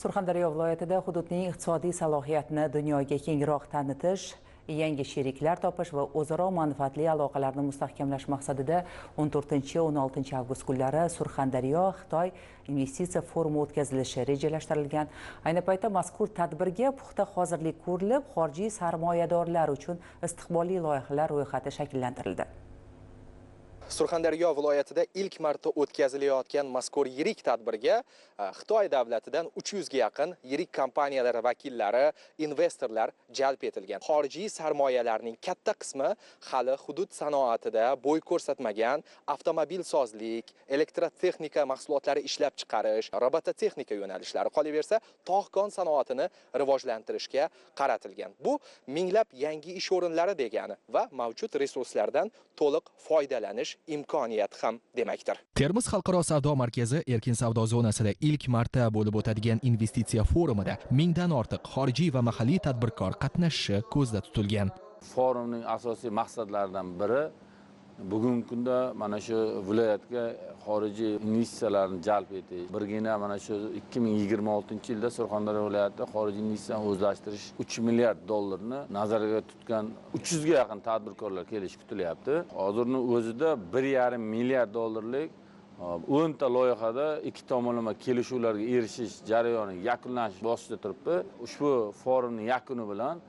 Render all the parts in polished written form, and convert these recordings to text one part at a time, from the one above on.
Surxondaryo viloyatida hududning iqtisodiy salohiyatini dunyoga kengroq tanitish, yangi sheriklar topish va o'zaro manfaatli aloqalarni mustahkamlash maqsadida 14-16 avgust kunlari Surxondaryo Xitoy investitsiya forumi o'tkazilishi rejalashtirilgan. Ayni paytda mazkur tadbirga puxta hozirlik ko'rilib, xorijiy sarmoyadorlar uchun istiqbolli loyihalar ro'yxati shakllantirildi. Surxondaryo viloyatida ilk marta o'tkazilayotgan mazkur yirik tadbirga Xitoy davlatidan 300 ga yaqin yirik kompaniyalar vakillari, investorlar jalb etilgan. Xorijiy sarmoyalarning katta qismi hali hudud sanoatida bo'y ko'rsatmagan avtomobilsozlik, elektrotexnika mahsulotlari ishlab chiqarish, robototexnika yo'nalishlari, qolaversa, tog'-kon sanoatini rivojlantirishga qaratilgan. Bu minglab yangi ish o'rinlari degani va mavjud resurslardan to'liq foydalanish imkoniyati ham demakdir. Termiz xalqaro savdo markazi erkin savdo zonasida ilk marta bo'lib o'tadigan investitsiya forumida 1000dan ortiq xorijiy va mahalliy tadbirkor qatnashishi ko'zda tutilgan. Forumning asosiy maqsadlaridan biri bugungi kunda mana shu viloyatga xorijiy investitsiyalarni jalb etish. Birgina mana shu 2026-yilda Surxondaryo viloyatida xorijiy investitsiyani o'zlashtirish 3 milliard dollarni nazarga tutgan 300 ga yaqin tadbirkorlar kelishi kutilyapti. Hozirning o'zida 1,5 milliard dollarlik 10 ta loyihada ikki tomonlama kelishuvlarga erishish jarayoni yakunlanish bosqichida turibdi. Ushbu forumning yakuni bilan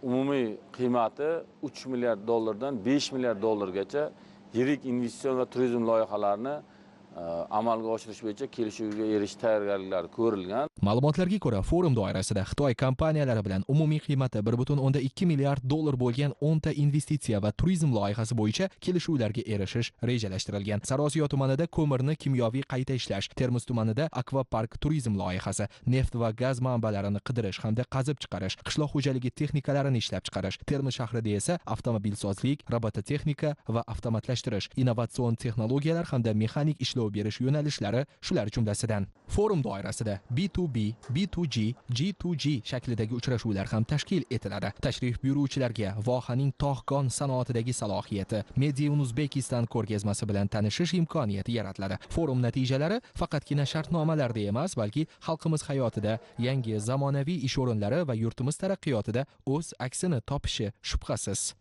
umumiy qiymati 3 milliard dollardan 5 milliard dollargacha yirik investitsion va turizm loyihalarini amalga oshirish bo'yicha kelishuvga erishish tayyorgarliklari ko'rilgan. Ma'lumotlarga ko'ra, forum doirasida Xitoy kompaniyalari bilan umumiy qiymati 1,2 milliard dollar bo'lgan 10 ta investitsiya va turizm loyihasi bo'yicha kelishuvlarga erishish rejalashtirilgan. Sariosiyo tumanida ko'mirni kimyoviy qayta ishlash, Termiz tumanida akvapark turizm loyihasi, neft va gaz manbalarini qidirish hamda qazib chiqarish, qishloq xo'jaligi texnikalarini ishlab chiqarish, Termiz shahrida esa avtomobilsozlik, robototexnika va avtomatlashtirish, innovatsion texnologiyalar hamda mexanik ishlov berish yo'nalishlari shular jumlasidan. Forum doirasida B2B, B2G, G2G shaklidagi uchrashuvlar ham tashkil etiladi. Tashrif buyuruvchilarga vohaning tog'-kon sanoatidagi salohiyati, Made in Uzbekistan ko'rgazmasi bilan tanishish imkoniyati yaratiladi. Forum natijalari faqatgina shartnomalarda emas, balki xalqimiz hayotida yangi zamonaviy ish o'rinlari va yurtimiz taraqqiyotida o'z aksini topishi shubhasiz.